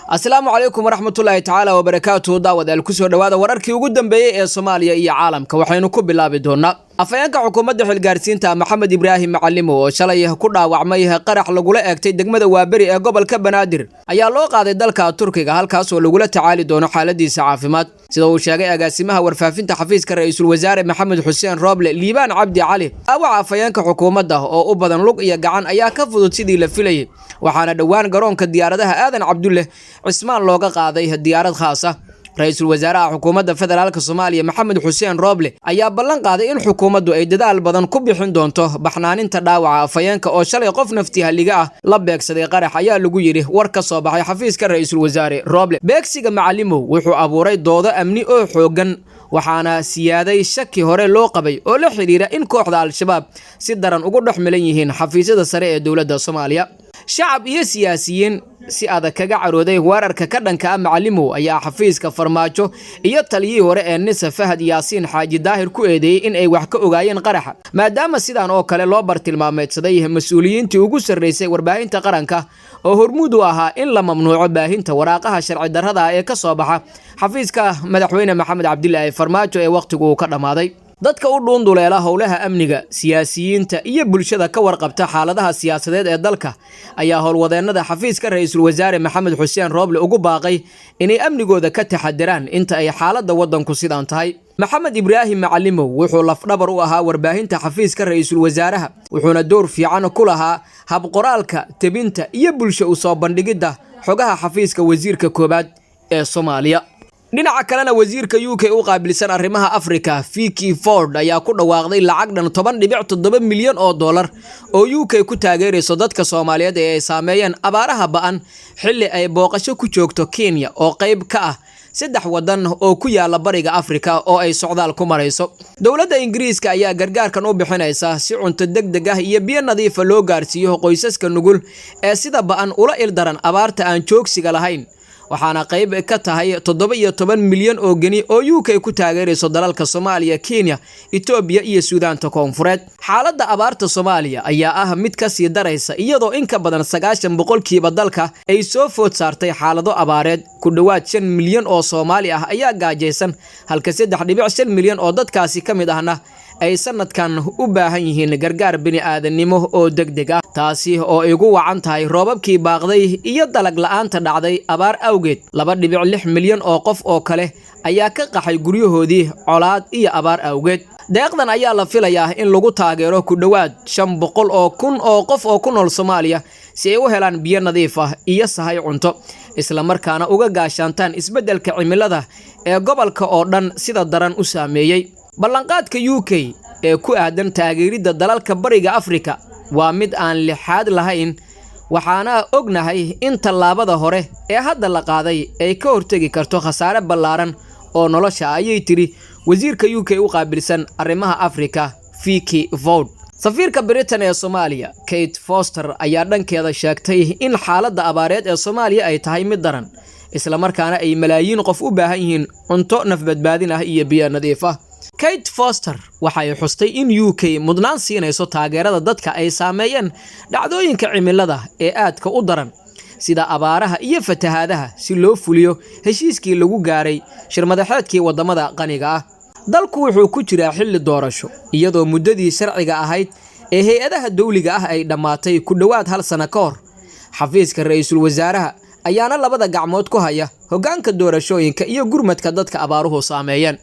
Asalaamu calaykum waraxmatullaahi tacaala wabarakaatuhu. Daawadaal, kusoo dhowaada wararkii ugu dambeeyey ee Soomaaliya iyo caalamka. Waxaynu ku bilaabi doonaa afhayeenka xukuumadda xilgaarsiinta, Maxamed Ibraahim Macalimo, oo shalay ku dhaawacmay qarax lagula eegtay degmada Waaberi ee gobolka Banaadir, ayaa loo qaaday dalka Turkiga, halkaasoo lagula tacaali doono xaaladiisa caafimaad, sida uu sheegay agaasimaha warfaafinta xafiiska ra-iisul wasaare Maxamed Xuseen Rooble, Liibaan Cabdi Cali. Dhaawaca afhayeenka xukuumadda oo u badan lug iyo gacan ayaa ka fudud sidii la filayay, waxaana dhowaan garoonka diyaaradaha Aadan Cabdulle Cismaan looga qaaday diyaarad khaasa. Ra-iisul wasaaraha xukuumadda federaalka Soomaaliya, Maxamed Xuseen Rooble, ayaa ballan qaaday in xukuumaddu ay dadaal badan ku bixin doonto baxnaaninta dhaawaca afhayeenka oo shalay qof nafti halliga ah la beegsaday qarax, ayaa lagu yidhi war ka soo baxay xafiiska ra-iisul wasaare Rooble. Beegsiga Macalimow wuxuu abuuray doodo amni oo xooggan, waxaana siyaaday shaki hore loo qabay oo la xidhiira in kooxda Al-Shabaab si daran ugu dhex milan yihiin xafiisyada sare ee dowladda Soomaaliya. Shacab iyo siyaasiyiin si adag kaga carooday weerarka ka dhanka ah Macalimow ayaa xafiiska Farmaajo iyo taliyihii hore ee NISA, Fahad Yaasiin Xaaji Daahir, ku eedeeyey in ay wax ka ogaayeen qaraxa, maadaama sidaan oo kale loo bartilmaameedsaday mas-uuliyiintii ugu sarreysay warbaahinta qaranka, oo hormuud u ahaa in la mamnuuco baahinta waraaqaha sharci darrada ah ee ka soo baxa xafiiska madaxweyne Maxamed Cabdilaahi Farmaajo ee wakhtigu uu ka dhammaaday. Dadka u dhuunduleela howlaha amniga, siyaasiyiinta iyo bulshada ka warqabta xaaladaha siyaasadeed ee dalka ayaa howlwadeennada xafiiska ra-iisul wasaare Maxamed Xuseen Rooble ugu baaqay inay amnigooda ka taxadiraan inta ay xaaladda waddanku sidaan tahay. Maxamed Ibraahim Macalimow wuxuu lafdhabar u ahaa warbaahinta xafiiska ra-iisul wasaaraha, wuxuuna door fiican ku lahaa habqoraalka, tebinta iyo bulsho u soo bandhigidda xogaha xafiiska wasiirka koowaad ee Soomaaliya. Dhinaca kalena, wasiirka UK u qaabilsan arrimaha Africa, Vicky Ford, ayaa ku dhawaaqday lacag dhan 10.7 milyan oo dollar oo UK ku taageerayso dadka Soomaaliyeed ee ay saameeyeen abaaraha ba'an, xilli ay booqasho ku joogto Kenya oo qayb ka ah saddex wadan oo ku yaala bariga Afrika oo ay socdaal ku marayso. Dowladda Ingiriiska ayaa gargaarkan u bixinaysa si cunto deg deg ah iyo biyo nadiifa loo gaarsiiyo qoysaska nugul ee sida ba'an ula ildaran abaarta aan joogsiga lahayn, waxaana qayb ka tahay 17 milyan oo geni oo UK ku taageerayso dalalka Soomaaliya, Kenya, Itoobiya iyo Suudaanta Koonfureed. Xaaladda abaarta Soomaaliya ayaa ah mid kasii daraysa, iyadoo in ka badan 90% dalka ay soo food saartay xaalado abaareed. Ku dhowaad 5 milyan oo Soomaali ah ayaa gaajaysan, halka 3.5 milyan oo dadkaasi ka mid ahna ay sanadkan u baahan yihiin gargaar bini-aadannimo oo deg deg ah, taasi oo ay ugu wacan tahay roobabkii baaqday iyo dalag la'aanta dhacday abaar awgeed. 2.6 milyan oo qof oo kale ayaa ka qaxay guryahoodii colaad iyo abaar awgeed. Deeqdan ayaa la filayaa in lagu taageero ku dhowaad 500,000 oo qof oo ku nool Soomaaliya, si ay u helaan biyo nadiif ah iyo sahay cunto, islamarkaana uga gaashaantaan isbeddelka cimilada ee gobolka oo dhan sida daran u saameeyey. Ballanqaadka UK ee ku aadan taageeridda dalalka bariga Afrika waa mid aan lixaad lahayn, waxaana ognahay in tallaabada hore ee hadda la qaaday ay ka hortegi karto khasaare ballaaran oo nolosha, ayay tiri wasiirka UK u qaabilsan arrimaha Afrika, Vicky Ford. Safiirka Britain ee Soomaaliya, Kate Foster, ayaa dhankeeda sheegtay in xaaladda abaareed ee Soomaaliya ay tahay mid daran, islamarkaana ay malaayiin qof u baahan yihiin cunto nafbadbaadin ah iyo biyo nadiif ah. Kate Foster waxay xustay in UK mudnaan siinayso taageerada dadka ay saameeyeen dhacdooyinka cimilada ee aadka u daran, sida abaaraha iyo fatahaadaha, si loo fuliyo heshiiskii lagu gaaray shirmadaxeedkii waddamada qaniga ah. Dalku wuxuu ku jiraa xilli doorasho, iyadoo muddadii sharciga ahayd ee hay-adaha dowliga ah ay dhammaatay ku dhowaad hal sano ka hor. Xafiiska ra-iisul wasaaraha ayaana labada gacmood ku haya hoggaanka doorashooyinka iyo gurmadka dadka abaaruhu saameeyeen.